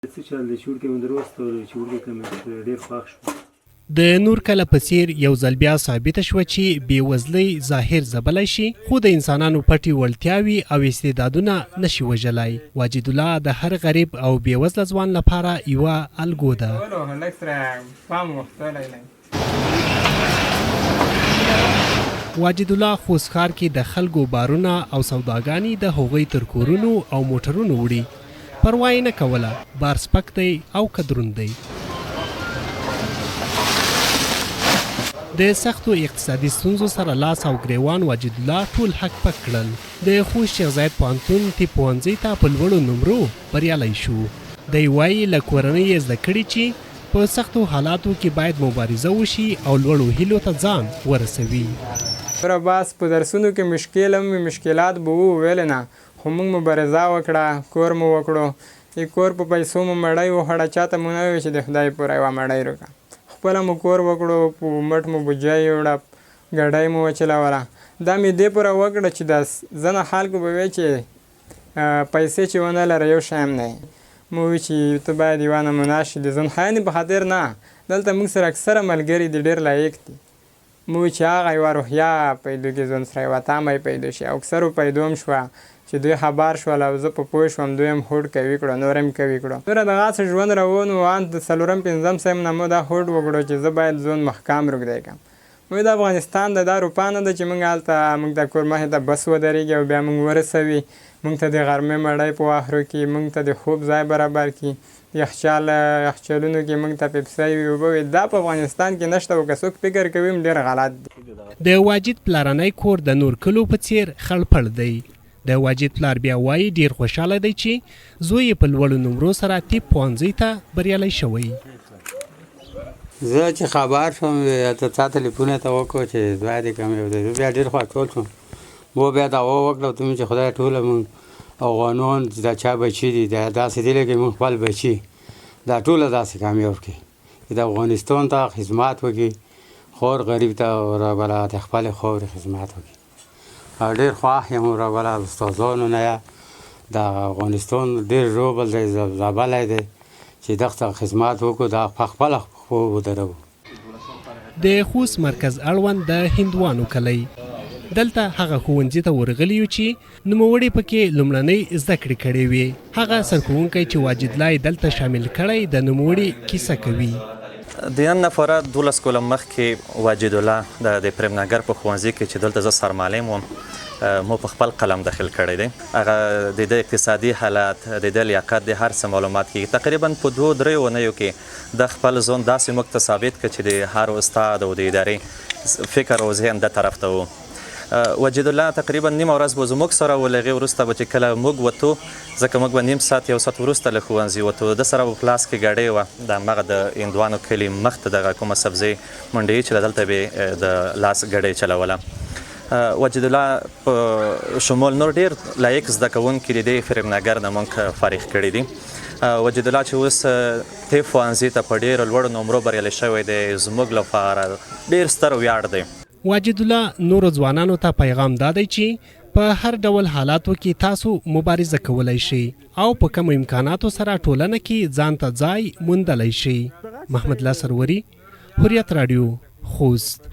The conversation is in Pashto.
څه چل دی چې وړوکی مې دروسته چې وړوکی ته مې ډېر خوښ شو. د نور کله په څېر یو ځل بیا ثابته شوه چې بې وزلۍ ظاهر ځبلی شي، خو د انسانانو پټې وړتیاوې او استعدادونه نه شي وژلای. واجدالله د هر غریب او بې وزله ځوان لپاره یوه الګو ده. واجدالله خوست ښار کې د خلکو بارونه او سوداګانې د هغوی تر کورونو او موټرونو وړي. پروا یې نه کوله بار سپک دی او که دروند دی. د سختو اقتصادي ستونزو سره لاس او ګریوان واجدالله ټول هک پک کړل. د خوست شیخ زاید پوهنتون طب پوهنځۍ ته په لوړو نمرو بریالی شو. دی وايي له کورنۍ یې زده کړي چې په سختو حالاتو کې باید مبارزه وشي او لوړو هیلو ته ځان ورسوي. تر بس په درسونو کې مشکل هم وي مشکلات به وو ویل نه خو موږ مبارزه وکړه کور مو وکړو د کور په پیسو مو مړۍ وخوړه چاته مو نه ویل چې د خدای پوره یوه مړۍ روکه خپله مو کور وکړو په مټ مو بوجۍ یوړه ګډۍ مو وچلوله دا مې دې پوره وکړه چې د ځنه خلکو به ویل چې پیسې چې ونه لره یو شی هم نه مو وی چې ته باید یوه نمونه شې د ځان ښاینې په خاطر نه دلته موږ سره اکثره ملګري دي ډېر لایق دي مو وی چې هغه یوه روحیه پیدو کې ځان سره یوه تمه یې پیدو شي او اکثرو پیدو هم شوه چې دوی خبر شول او زه په پوه شوم دوی هم هوډ قوي کړو نور هم قوي کړو نوره دغسې ژوند روان وو ان د څلورم پنځم صنف نه مو دا هوډ وکړو چې زه باید ځان محکم روږدی کړم موږ د افغانستان د دا روپا نه ده چې موږ هلته موږ ته کور مخې ته بس ودرېږي او بیا موږ ورسوي، موږ ته د غرمې مړۍ په واخرو کې، موږ ته د خوب ځای برابر کړي، یخچال یخچالونو کې موږ ته پیپسۍ وي، اوبه وي، دا په افغانستان کې نشته او که څوک فکر کوي هم ډېر غلط دي. د واجد پلرنی کور د نور کلو په څېر خړپړ دی. د واجد پلار بیا وايي ډېر خوشاله دی چې زوی یې په لوړو نمرو سره طب پوهنځۍ ته بریالی شوی. زه چې خبر شوم ته تا تلیفون ته وکړو چې زوی دې کامیاب دی، زه بیا ډېر خوشحال شوم. مو بیا دعوه وکړه ته چې خدای ټوله مونږ افغانان چې دا چا بچي دي دا داسې دي لکه مونږ خپل بچي دا ټوله داسې کامیاب کړي چې د افغانستان ته خدمت وکړي، خور غریب ته ورغله د خپلې خاورې خدمت وکړي. ډیر خوښ یم وروره استادانو نه د افغانستان ډیر ژوبل دی زبلی دی چې دغه خدمت وکړو دا په خپله پښو ودروو. د خوست مرکز اړوند د هندوانو کلی. دلته هغه ښوونځي ته ورغلي یو چې نوموړي پکې لومړنۍ زده کړې کړې وې. هغه سرښوونکی چې واجد لا یې دلته شامل کړی د نوموړي کیسه کوي. د نن نه پوره 12 کاله مخکې واجد الله د د پریم نګر په ښوونځي کې چې دلته زه سرمعلم وم مو په خپل قلم داخل کړی دی. هغه د ده اقتصادي حالت، د ده لیاقت، د هر څه معلومات کېږي. تقریباً په دوو دریو اونیو کې ده خپل ځان داسې موږ ته ثابت کړ چې د هر استاد او د ادارې فکر او ذهن ده طرف ته و. وجید الله تقریبا نیمه ورځ به زموږ سره و، له هغې وروسته به چې کله موږ وتو، ځکه موږ به نیم ساعت یو ساعت وروسته له ښوونځي وتو، د ده سره به په لاس کې ګړۍ وه، د هماغه د هندوانو کلي مخ ته دغه کومه سبزۍ منډيي چې ده دلته به یې د لاس ګړۍ چلوله. وجید الله په شمول نور ډېر لایق زده کوونکي د دې فریب نګر نه موږ فارغ کړي دي. وجید الله چې اوس طب پوهنځي ته په ډېرو لوړو نمرو بریالی شوی دی، زموږ لپاره ډېر ستر ویاړ دی. واجدالله نورو ځوانانو ته پیغام دا دی چې په هر ډول حالاتو کې تاسو مبارزه کولای شئ او په کمو امکاناتو سره ټولنه کې ځان ته ځای موندلای شئ. محمد الله سروري، حریت راډیو، خوست.